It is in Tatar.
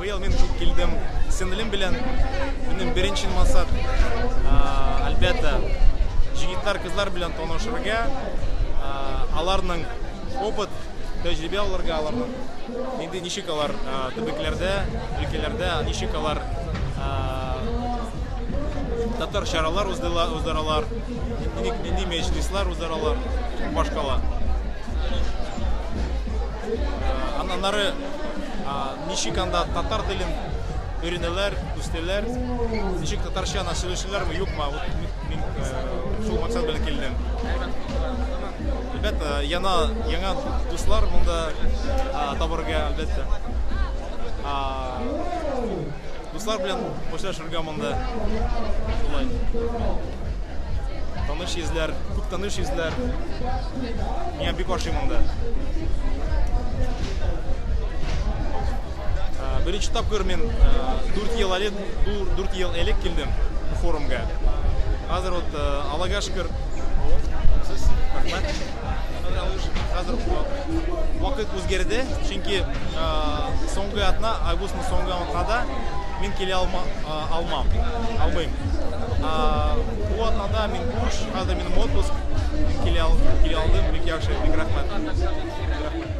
Быел мин килдем сеңлем белән. Минем беренче максат, әлбәттә, җегетләр, кызлар белән танышырга, аларның опыт, тәҗрибә алырга, аларның нинди, ничек алар төбәкләрдә, өлкәләрдә, ничек алар татар чаралар уздыралар, нинди мәҗлисләр уздыралар, башкала. Аннары ничек анда татар телен өйрәнәләр, үстеләр, ничек татарча ана сөйләшәләрме, юкмы, вот мин шул максат белән килдем. Әлбәттә, яңа яңа дуслар монда табарга, әлбәттә. Дуслар белән очрашырга монда. Шулай. Таныш йөзләр, күп таныш йөзләр. Миңа бик ошый монда. Беренче тапкыр мин 4 ел элек, 4 ел элек килдем бу форумга. Хәзер вот Аллага шөкер. Сез, рәхмәт. Хәзер вакыт үзгәрде, чөнки соңгы атна, августның соңгы атнада мин килә алма, алмам, алмыйм. Бу атнада мин буш, хәзер минем отпуск, мин килә, килә алдым, бик яхшы, бик рәхмәт. Рәхмәт.